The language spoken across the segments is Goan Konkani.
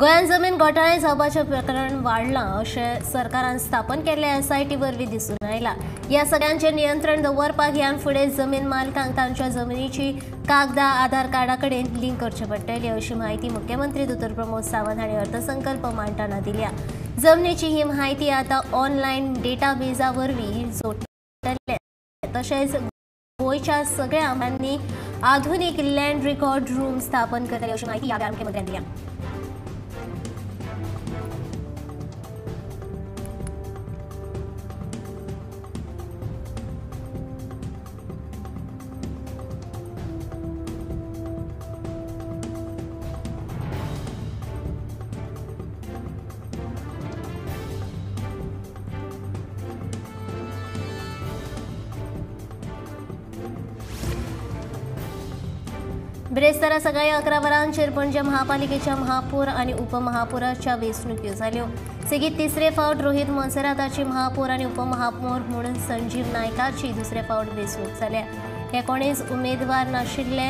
गोंयांत जमीन घोटाळे जावपाचें प्रकरण वाडलां अशें सरकारान स्थापन केल्ले एसआयटी वरवीं दिसून आयलां. ह्या सगळ्यांचेर नियंत्रण दवरपाक ह्यान फुडें जमीन मालकांक तांच्या जमिनीची कागदां आधार कार्डा कडेन लिंक करचे पडटली अशी म्हायती मुख्यमंत्री दोतोर प्रमोद सावंत हांणी अर्थसंकल्प मांडटना दिल्या. जमनीची ही म्हायती आतां ऑनलायन डेटाबेजा वरवीं जोडटले. तशेंच गोंयच्या सगळ्या आमदारांनी आधुनीक लँड रेकॉर्ड रूम स्थापन करतले अशी म्हायती ह्या वेळार मुख्यमंत्र्यांनी दिल्या. बिरेस्तारा सकाळी 11 वरांचेर पणजे महापालिकेच्या महापौर आनी उपमहापौराच्या वेंचणुक्यो जाल्यो. सेगीत तिसरे फावट रोहित मोन्सेराताची महापौर आनी उपमहापौर म्हणून संजीव नायकाची दुसरे फावट वेंचणूक जाल्या. हे कोणेच उमेदवार नाशिल्ले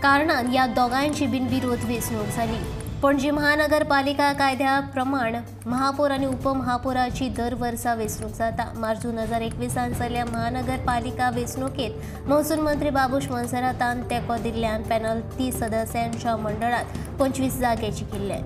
कारणान ह्या दोगांयची बिनविरोध वेंचणूक जाली. पणजी महानगरपालिका कायद्या प्रमाण महापौर आनी उपमहापौराची दर वर्सा वेंचणूक जाता. मार्च 2021 जाल्ल्या महानगरपालिका वेंचणुकेत महसूल मंत्री बाबूश मोन्सेरातान तेंको दिल्ल्यान पॅनल 30 सदस्यांच्या मंडळात 25 जागे जिखिल्ले.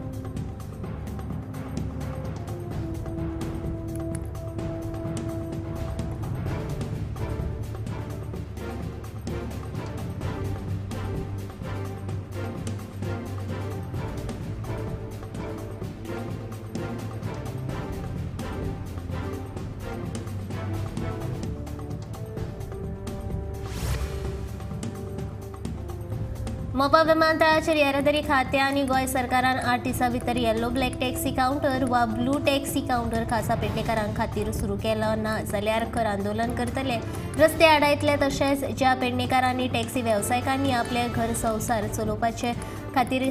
मोपा विमानतळाचेर येरादारी खातें आनी गोंय सरकारान 8 दिसां भितर येलो ब्लॅक टॅक्सी कावंटर वा ब्लू टॅक्सी कावंटर खासा पेडणेकारां खातीर सुरू केलो ना जाल्यार खर आंदोलन करतले. रस्ते आडायतले. तशेंच ज्या पेडणेकारांनी टॅक्सी वेवसायिकांनी आपले घर संवसार चलोवपाचे खातीर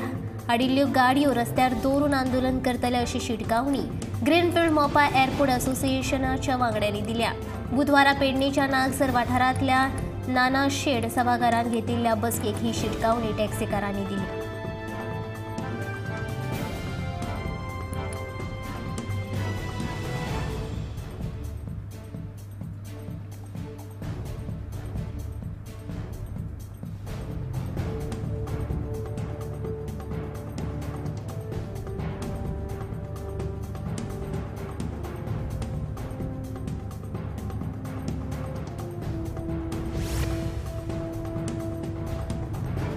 हाडिल्ल्यो गाडयो रस्त्यार दवरून आंदोलन करतले अशी शिटकावणी ग्रीनफिल्ड मोपा एअरपोर्ट असोसिएशनाच्या वांगड्यांनी दिल्या. बुधवारा पेडणेच्या नागझर वाठारांतल्या नाना शेड सभाघरांत घेतिल्ल्या बसकेक ही शिटकावणी टॅक्सीकारांनी दिली.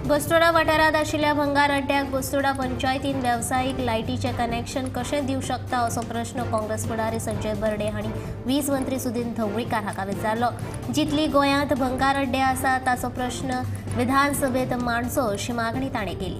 बस्तोडा वाठारांत आशिल्ल्या भंगार अड्ड्याक बस्तोडा पंचायतीन वेवसायीक लायटीचें कनेक्शन कशें दिवंक शकता असो प्रश्न काँग्रेस फुडारी संजय बर्डे हांणी वीज मंत्री सुदिन ढवळीकार हाका विचारलो. जितली गोंयांत भंगार अड्डे आसात ताचो प्रश्न विधानसभेत मांडचो अशी मागणी ताणें केली.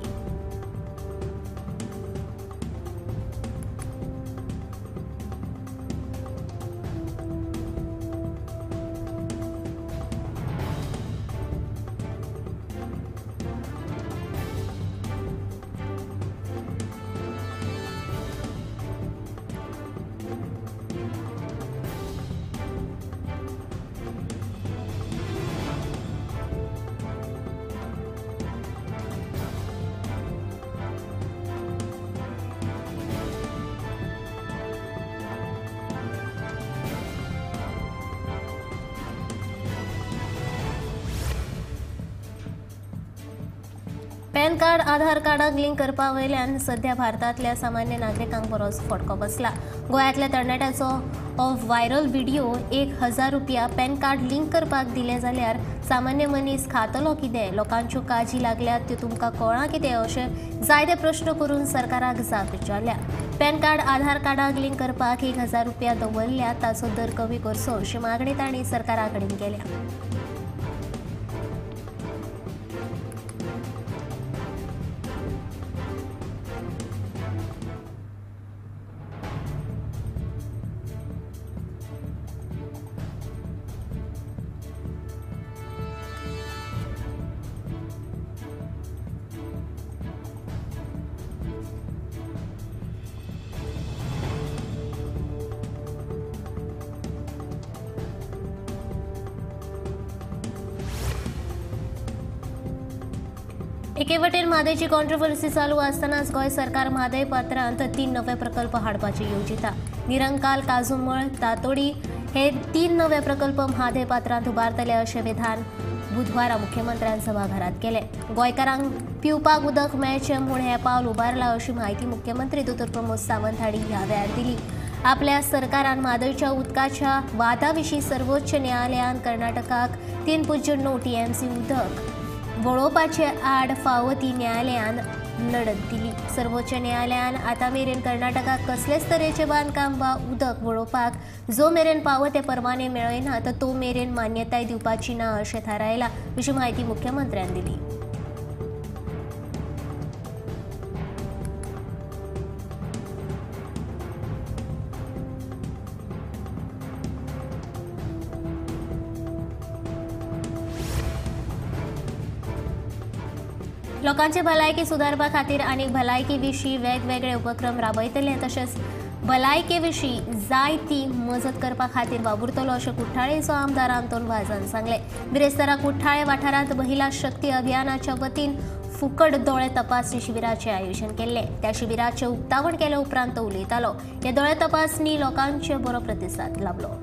पॅन कार्ड आधार कार्डाक लिंक करपा वयल्यान सध्या भारतांतल्या सामान्य नागरिकांक बरोच फटको बसला. गोंयांतल्या तरणाट्याचो हो व्हायरल व्हिडिओ 1000 रुपया पॅन कार्ड लिंक करपाक दिले जाल्यार सामान्य मनीस खातलो कितें, लोकांच्यो काळजी लागल्यात त्यो तुमकां कळ्ळां कितें अशें जायते प्रश्न करून सरकाराक जाप विचारल्या. पॅन कार्ड आधार कार्डाक लिंक करपाक 1000 रुपया दवरल्या ताचो दर कमी करचो अशी मागणी तांणी सरकारा कडेन केल्या. एके वटेन म्हादयची कॉन्ट्रोवर्सी चालू आसतनाच गोंय सरकार म्हादय पात्रांत 3 नवे प्रकल्प हाडपाचे येवजिता। निरंकाल, काजूमळ, तातोडी हे 3 नवे प्रकल्प म्हादय पात्रांत उबारतले अशें विधान बुधवारा मुख्यमंत्र्यान सभाघरात केले। गोंयकारांक पिवपाक उदक मेळचें म्हूण हें पावल उबारलां अशी म्हायती मुख्यमंत्री दोतोर प्रमोद सावंत हांणी ह्या वेळार दिली। आपल्या सरकारान म्हादयच्या उदकाच्या वादा विशीं सर्वोच्च न्यायालयान कर्नाटकाक 3.9 TMC उदक वळोवपाचे आड फावो ती न्यायालयान लढत दिली। सर्वोच्च न्यायालयान आतां मेरेन कर्नाटकाक कसलेच तरेचें बांदकाम वा उदक वळोवपाक जो मेरेन पावो ते परवाने मेळयना तर तो मेरेन मान्यताय दिवपाची ना अशें थारायलां अशी म्हायती मुख्यमंत्र्यान दिली। लोकांची भलायकी सुदारपा खातीर आनी भलायकी विशीं वेगवेगळे उपक्रम राबयतले तशेंच भलायके विशीं जाय ती मजत करपा खातीर वावुरतलो अशें कुठ्ठाळेचो आमदार आंतोन वाजान सांगलें। बिरेस्तारा कुठ्ठाळे वाठारांत महिला शक्ती अभियानाच्या वतीन फुकट दोळे तपासणी शिबिराचें आयोजन केल्लें। त्या शिबिराचें उक्तावण केले उपरांत तो उलयतालो। ह्या दोळे तपासणी लोकांचे बरो प्रतिसाद लाभलो।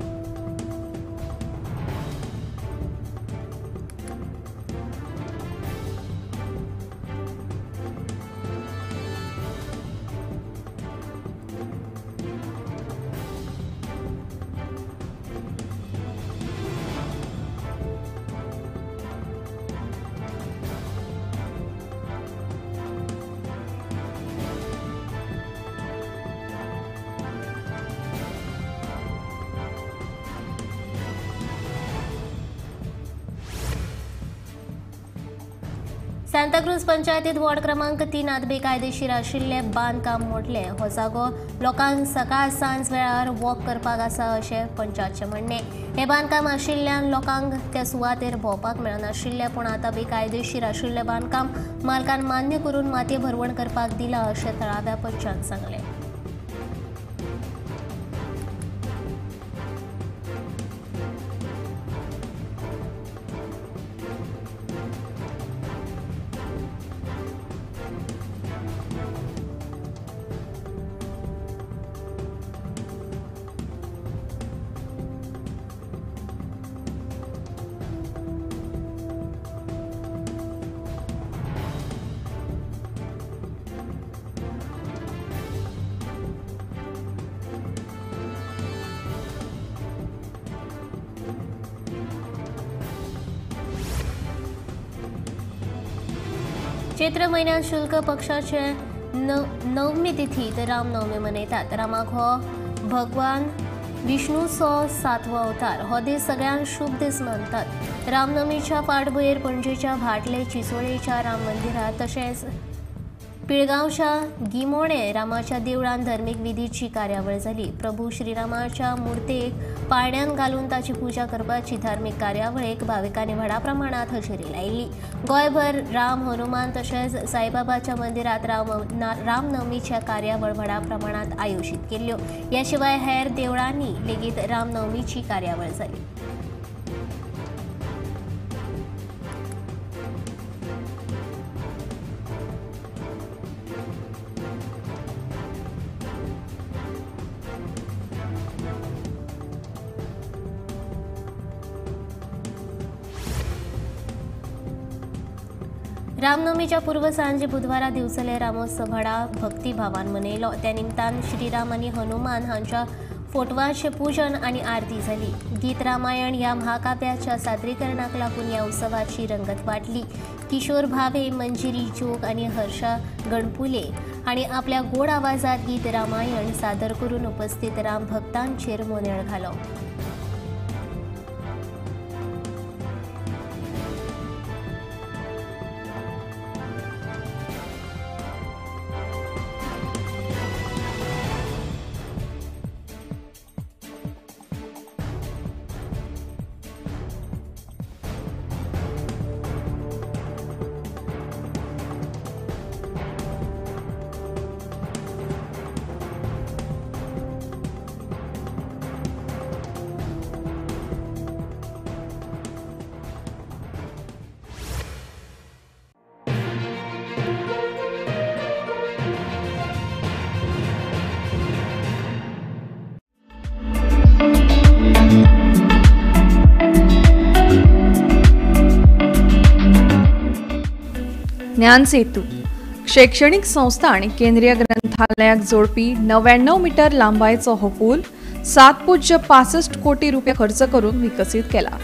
सांताक्रूज पंचायतीत वॉर्ड क्रमांक 3 बेकायदेशीर आशिल्लें बांदकाम मोडलें। हो जागो लोकांक सकाळ सांज वेळार वॉक करपाक आसा अशें पंचायतचें म्हणणें। हें बांदकाम आशिल्ल्यान लोकांक त्या सुवातेर भोंवपाक मेळनाशिल्लें, पूण आतां बेकायदेशीर आशिल्लें बांदकाम मालकान मान्य करून मातये भरवण करपाक दिलां अशें थळाव्या पंचान सांगलें। चैत्र म्हयन्यांत शुल्क पक्षाचे नवमी तिथीत रामनवमी मनयतात। रामाक हो भगवान विष्णूचो 7वो अवतार। हो दीस सगळ्यांक शुभ दीस मानतात। रामनवमीच्या फाटभुंयेर पणजेच्या भाटले चिचोळेच्या राम मंदिरांत तशेंच पिळगांवच्या गिमोणे रामाच्या देवळांत धर्मीक विधीची कार्यावळ जाली। प्रभू श्रीरामाच्या मूर्तेक पाळण्यांत घालून ताची पुजा करपाची धार्मीक कार्यावळीक भाविकांनी व्हडा प्रमाणात हजेरी लायली। गोंयभर राम, हनुमान तशेंच साईबाबाच्या मंदिरांत रामनवमीच्या कार्यावळ व्हडा प्रमाणात आयोजीत केल्ल्यो। ह्या शिवाय हेर देवळांनी लेगीत रामनवमीची कार्यावळ जाली। रामनवमीच्या पूर्वसांजे बुधवारा दिवचले रामोत्सव व्हडा भक्तिभावान मनयलो। त्या निमतान श्रीराम आनी हनुमान हांच्या फोटवाचें पूजन आनी आरती जाली। गीत रामायण ह्या महाकाव्याच्या सादरीकरणाक लागून ह्या उत्सवाची रंगत वाडली। किशोर भावे, मंजिरी जोग आनी हर्षा गणपुले हांणी आपल्या गोड आवाजात गीत रामायण सादर करून उपस्थित राम भक्तांचेर मोनेळ घालो। ज्ञानसेतू शैक्षणिक संस्था आनी केंद्रीय ग्रंथालयाक जोडपी 99 मीटर लांबायेचो हो पूल 7.65 कोटी रुपया खर्च करून विकसीत केला।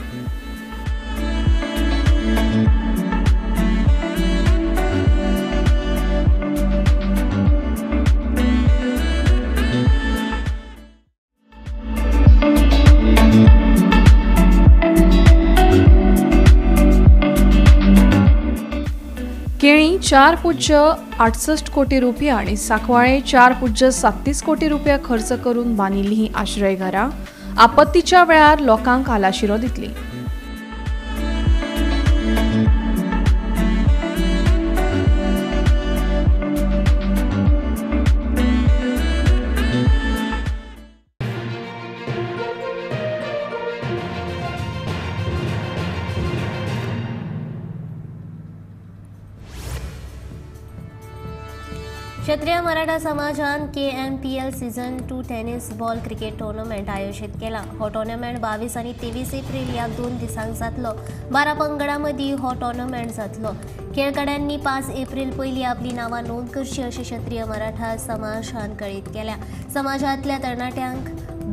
केळी 4.68 कोटी रुपया आणि सांकवाळे 4.37 कोटी रुपया खर्च करून बांदिल्ली ही आश्रयघरां आपत्तीच्या वेळार लोकांक आलाशिरो दितली। क्षत्रिय मराठा समाजान KMPL season 2 tennis ball cricket tournament आयोजित केला। हो टुर्नामेंट 22 आणि 23 एप्रिल ह्या 2 दिसांक जातलो। 12 पंगडां मदीं हो टुर्नामेंट जातलो। खेळगड्यांनी 5 एप्रिल पयलीं आपली नांवां नोंद करची अशें क्षत्रिय मराठा समाजान कळीत केल्या। समाजांतल्या तरणाट्यांक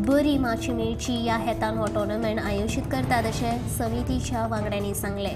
बरी माची मेळची ह्या हेतान हो टुर्नामेंट आयोजीत करतात अशें समितीच्या वांगड्यांनी सांगलें।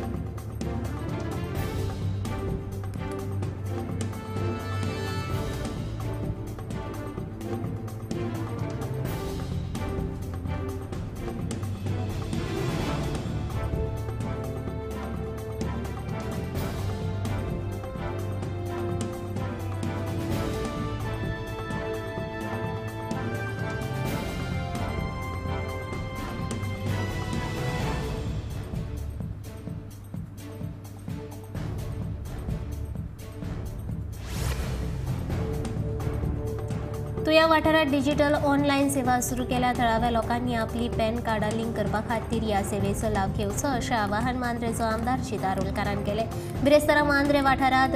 तुया वाठारात डिजिटल ऑनलायन सेवा सुरू केल्या। थळाव्या लोकांनी आपली पॅन कार्डां लिंक करपा खातीर ह्या सेवेचो लाव घेवचो अशें आवाहन मांद्रेचो आमदार चिदार उलकारान केलें। बिरेस्तारा मांद्रे वाठारात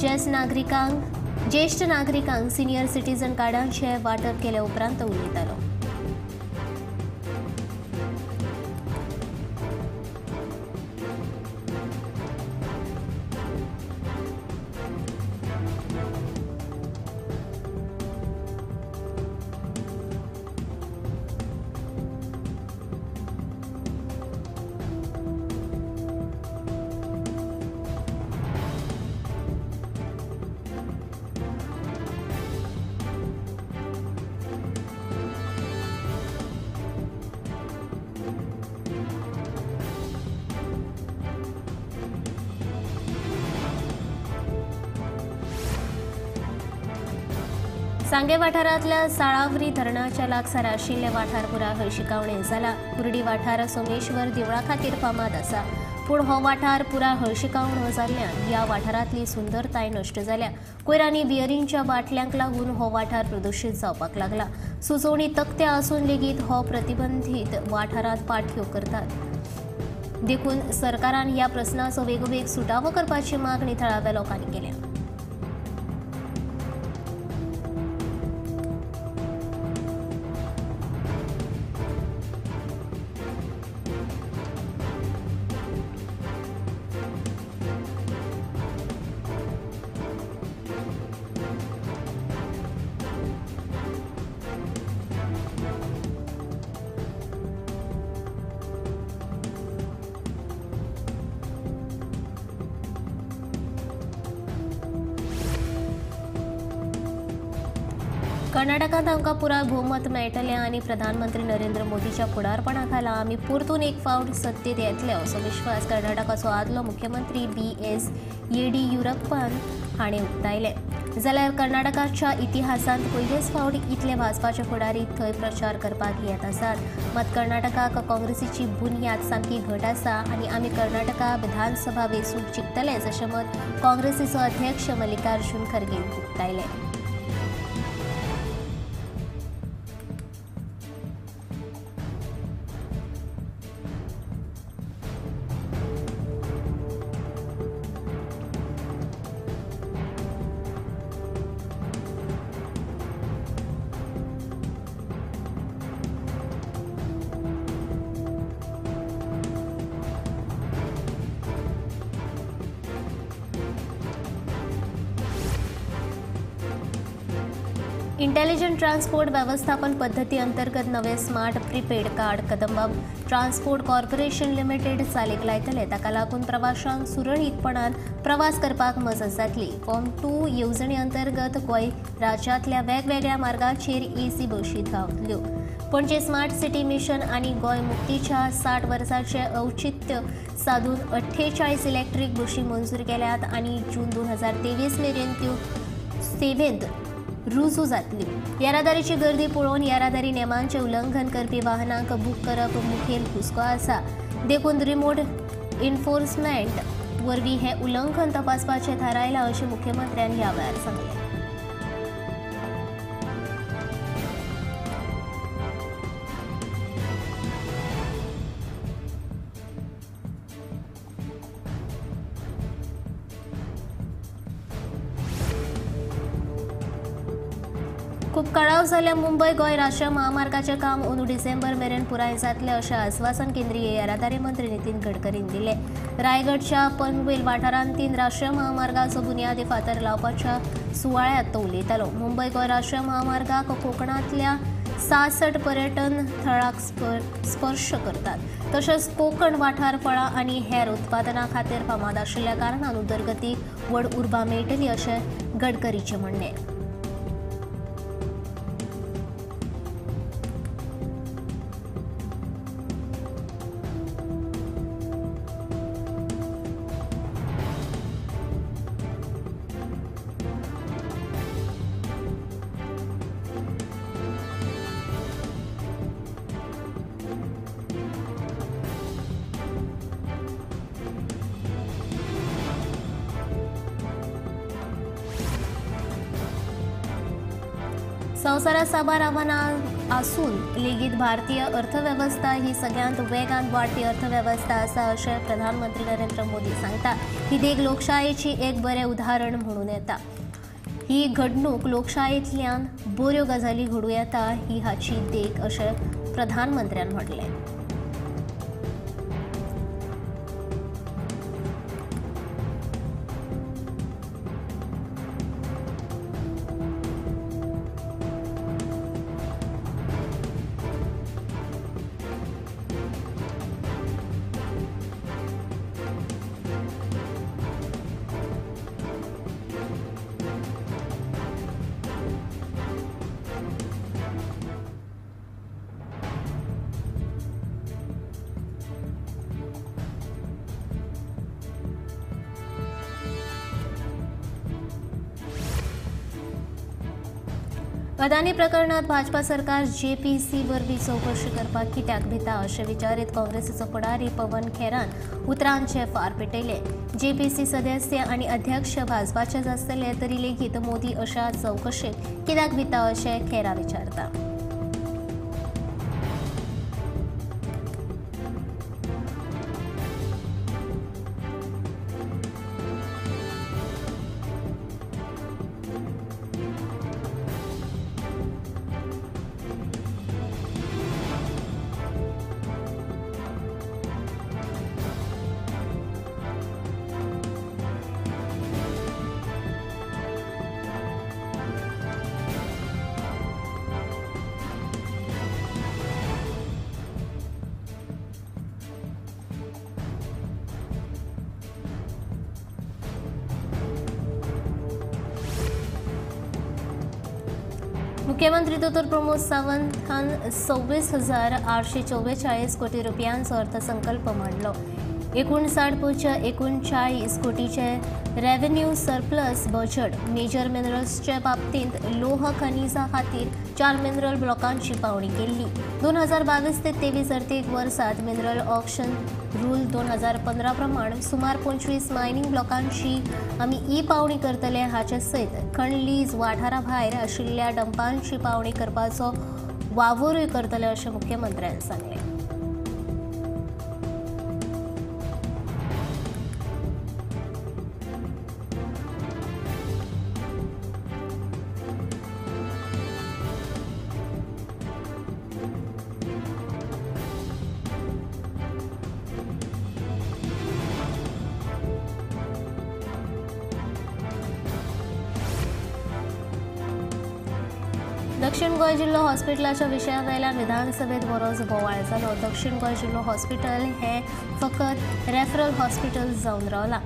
ज्येश्ठ नागरिकांक सिनियर सिटीजन कार्डांचे वांटप केले उपरांत तो उलयतालो। सांगे वाठारांतल्या साळावरी धरणाच्या लागसार आशिल्ले वाठार पुराय हळशिकावणे जाला। कुर्डी वाठार सोमेश्वर देवळा खातीर फामाद आसा, पूण हो वाठार पुराय हळशिकावणो जाल्ल्यान ह्या वाठारांतली सुंदरताय नश्ट जाल्या। कोयर आनी बियरींच्या बाटल्यांक लागून हो वाठार प्रदुशीत जावपाक लागला। सुचोवणी तकटे आसून लेगीत हो प्रतिबंधीत वाठारांत पाटयो करतात, देखून सरकारान ह्या प्रस्नाचो वेगोवेग सुटावो करपाची मागणी थळाव्या लोकांनी केल्या। कर्नाटकांत आमकां पुराय भोवमत मेळटलें आनी प्रधानमंत्री नरेंद्र मोदीच्या फुडारपणा खाला आमी परतून एक फावट सत्तेत येतले असो विश्वास कर्नाटकाचो आदलो मुख्यमंत्री BS येडियुरप्पान हाणें उक्तायलें। जाल्यार कर्नाटकाच्या इतिहासांत पयलेच फावट इतले भाजपाचे फुडारी थंय प्रचार करपाक येत आसात। मात कर्नाटकाक काँग्रेसीची बुन्याद सामकी घट आसा आनी आमी कर्नाटका विधानसभा वेंचणूक जिखतलेच अशें मत काँग्रेसीचो अध्यक्ष मल्लिकार्जुन खरगेन उक्तायलें। इंटेलिजंट ट्रान्सपोर्ट वेवस्थापन पद्दती अंतर्गत नवे smart prepaid card Kadamba transport corporation limited चालीक लायतले. ताका लागून प्रवाशांक सुरळीतपणान प्रवास करपाक मजत जातली. कॉम 2 येवजणे अंतर्गत गोंय राज्यांतल्या वेगवेगळ्या मार्गांचेर एसी बशी धांवतल्यो. पणजे स्मार्ट सिटी मिशन आनी गोंय मुक्तीच्या 60 वर्सांचें औचित्य सादून 48 इलेक्ट्रीक बशी मंजूर केल्यात आनी जून 2023 मेरेन त्यो सेवेंत रुजू जातली. येरादारीची गर्दी पळोवन येरादारी नेमांचें उल्लंघन करपी वाहनांक बूक करप मुखेल हुस्को आसा. देखून रिमोट इन्फोर्समेंट वरवीं हें उल्लंघन तपासपाचें थारायलां अशें मुख्यमंत्र्यान ह्या वेळार सांगलें. खूब कळाव जाल्ल्या मुंबय गोंय राष्ट्रीय महामार्गाचें काम अंदू डिसेंबर मेरेन पुराय जातलें अशें आस्वासन केंद्रीय येरादारी मंत्री नितीन गडकरीन दिलें. रायगडच्या पनवेल वाठारांत 3 राष्ट्रीय महामार्गाचो बुन्यादी फातर लावपाच्या सुवाळ्यांत तो उलयतालो. मुंबय गोंय राष्ट्रीय महामार्गाक कोकणांतल्या 66 पर्यटन थळाक स्पर्श करतात. तशेंच कोकण वाठार फळां आनी हेर उत्पादनां खातीर फामाद आशिल्ल्या कारणान उदरगतीक व्हड उर्बा मेळटली अशें गडकरीचें म्हणणें. संवसारात साबार आव्हानां आसून लेगीत भारतीय अर्थवेवस्था ही सगळ्यांत वेगान वाडपी अर्थवेवस्था आसा अशें प्रधानमंत्री नरेंद्र मोदी सांगता. ही देख लोकशायेची एक बरें उदाहरण म्हणून येता. ही घडणूक लोकशायेंतल्यान बऱ्यो गजाली घडूं येता ही हाची देख अशें प्रधानमंत्र्यान म्हटलें. अदानी प्रकरणात भाजपा सरकार जेपीसी वरवीं चवकशी करपाक कित्याक भिता अशें विचारीत काँग्रेसीचो फुडारी पवन खेरान उतरांचे फार पेटयले. जेपीसी सदस्य आनी अध्यक्ष भाजपाचेच आसतले तरी लेगीत मोदी अशा चवकशेक कित्याक भिता अशें खेरा विचारता. मुख्यमंत्री दोतोर प्रमोद सावंत हान 26,844 कोटी रुपयांचो अर्थसंकल्प मांडलो. 59.39 कोटीचे रेव्हेन्यू सरप्लस बजेट. मेजर मिनरल्सचे बाबतींत लोह खनिजा खातीर 4 मिनरल ब्लॉकांची पावणी केल्ली. 2022 ते 23 अर्थीक वर्सात मिनरल ऑक्शन रूल 2015 प्रमाण सुमार 25 मायनिंग ब्लॉकांची आमी ई पावणी करतले. हाचे सयत खण लीज वाठारा भायर आशिल्ल्या डंपांची पावणी करपाचो वावरूय करतले अशें मुख्यमंत्र्यान सांगलें. दक्षिण गोंय जिल्लो हॉस्पिटलाच्या विशया वयल्यान विधानसभेत बरोच बोवाळ जालो। दक्षिण गोंय जिल्लो हॉस्पिटल हे फकत रेफरल हॉस्पिटल जावन रावला।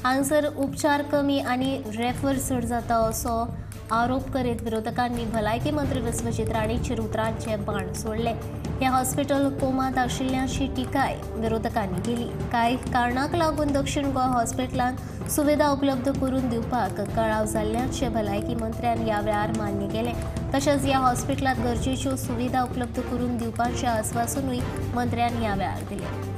हांगसर उपचार कमी आनी रेफर चड जाता असो आरोप करीत विरोधकांनी भलायकी मंत्री विश्वजीत राणेचेर उतरांचे बाण सोडले। हे हॉस्पिटल कोमात आशिल्ल्याची टिकाय विरोधकांनी केली। कांय कारणाक लागून दक्षिण गोंय हॉस्पिटलांत सुविधा उपलब्ध करून दिवपाक कळाव जाल्ल्याचें भलायकी मंत्र्यान ह्या वेळार मान्य केलें। तशेंच ह्या हॉस्पिटलांत गरजेच्यो सुविधा उपलब्ध करून दिवपाचें आस्वासनूय मंत्र्यान ह्या वेळार दिलें।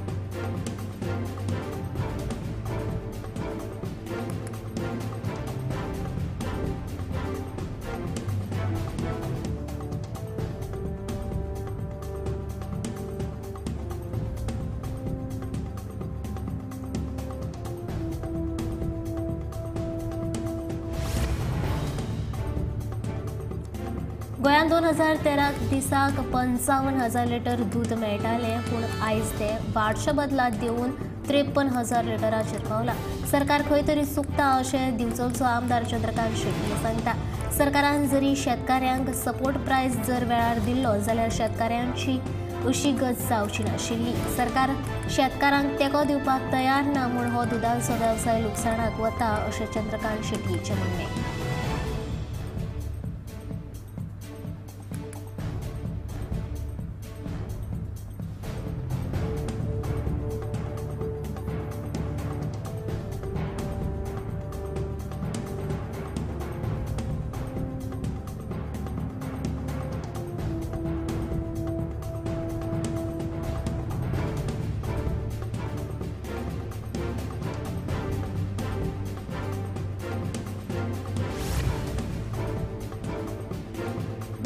गोंयांत 2013 दिसाक 55,000 लिटर दूद मेळटालें, पूण आयज ते वाडच्या बदला देवन 53,000 लिटराचेर पावला। सरकार खंय तरी चुकता अशें दिवचलचो आमदार चंद्रकांत शेट्टी सांगता। सरकारान जरी शेतकाऱ्यांक सपोर्ट प्रायस जर वेळार दिल्लो जाल्यार शेतकाऱ्यांची अशी गत जावची नाशिल्ली। सरकार शेतकारांक तेंको दिवपाक तयार ना म्हूण हो दुदाचो वेवसाय लुकसाणाक वता अशें चंद्रकांत शेट्टीचें म्हणणें।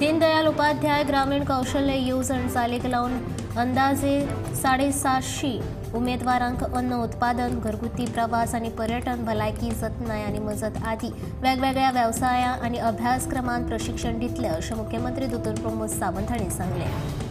दीनदयाल उपाध्याय ग्रामीण कौशल्य येवजण चालीक लावन अंदाजे 750 उमेदवारांक अन्न उत्पादन, घरगुती प्रवास आनी पर्यटन, भलायकी जतनाय आनी मजत आदी वेगवेगळ्या वेवसाया आनी अभ्यासक्रमांत प्रशिक्षण दितले अशें मुख्यमंत्री दोतोर प्रमोद सावंत हांणी सांगलें।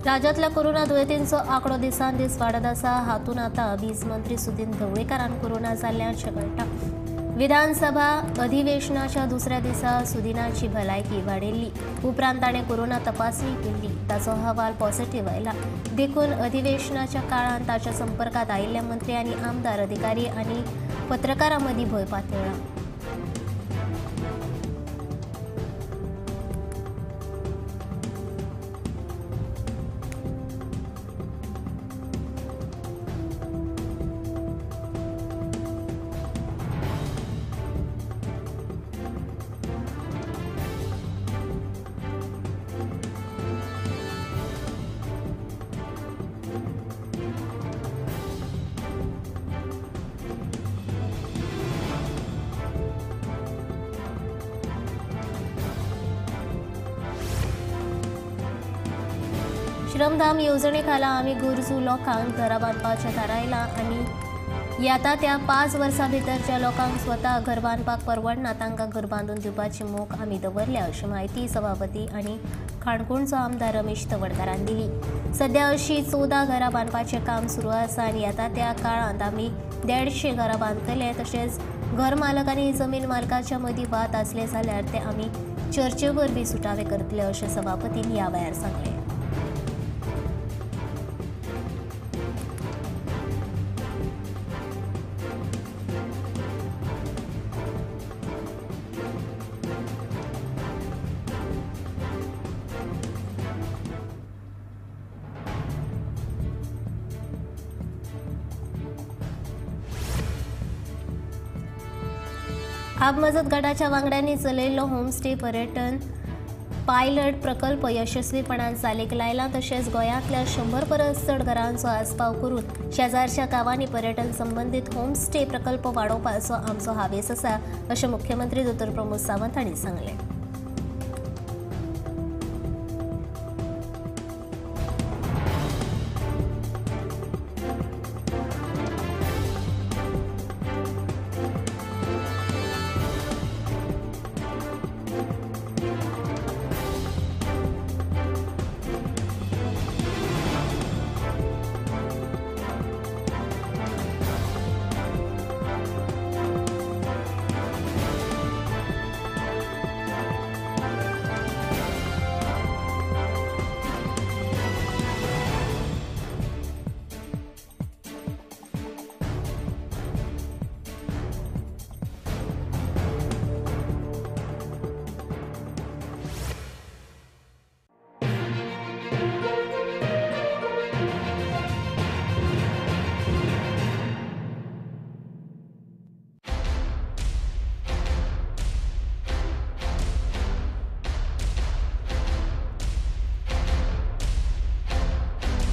राज्यातल्या कोरोना दुयेंतींचो आंकडो दिसान दीस वाडत आसा। हातूंत आतां वीज मंत्री सुदिन ढवळीकारान कोरोना जाल्ल्याचें कळटा। विधानसभा अधिवेशनाच्या दुसऱ्या दिसा सुदिनाची भलायकी वाडिल्ली। उपरांत ताणें कोरोना तपासणी केल्ली, ताचो अहवाल पॉझिटिव्ह आयला। देखून अधिवेशनाच्या काळांत ताच्या संपर्कात आयिल्ल्या मंत्री आनी आमदार, अधिकारी आनी पत्रकारां मदीं भंय पातळ्ळा। श्रमधाम येवजणेखाला आमी गरजू लोकांक घरां बांदपाचें थारायलां आनी येता त्या 5 वर्सां भितर ज्या लोकांक स्वता घर बांदपाक परवडना तांकां घर बांदून दिवपाची मोख आमी दवरल्या अशी म्हायती सभापती आनी काणकोणचो आमदार रमेश तवडकारान दिली। सध्या अशी 14 घरां बांदपाचें काम सुरू आसा आनी येता त्या काळांत आमी 150 घरां बांदतले। तशेंच घर मालक आनी जमीन मालकाच्या मदीं वाद आसले जाल्यार ते आमी चर्चे वरवीं सुटावे करतले अशें सभापतीन ह्या वेळार सांगलें। आप मजत गटाच्या वांगड्यांनी चलयल्लो होमस्टे पर्यटन पायलट प्रकल्प यशस्वीपणान चालीक लायला. तशेंच गोंयांतल्या 100 परस चड घरांचो आस्पाव करून शेजारच्या गांवांनी पर्यटन संबंदीत होमस्टे प्रकल्प वाडोवपाचो आमचो हावेस आसा अशें मुख्यमंत्री दोतोर प्रमोद सावंत हांणी सांगलें.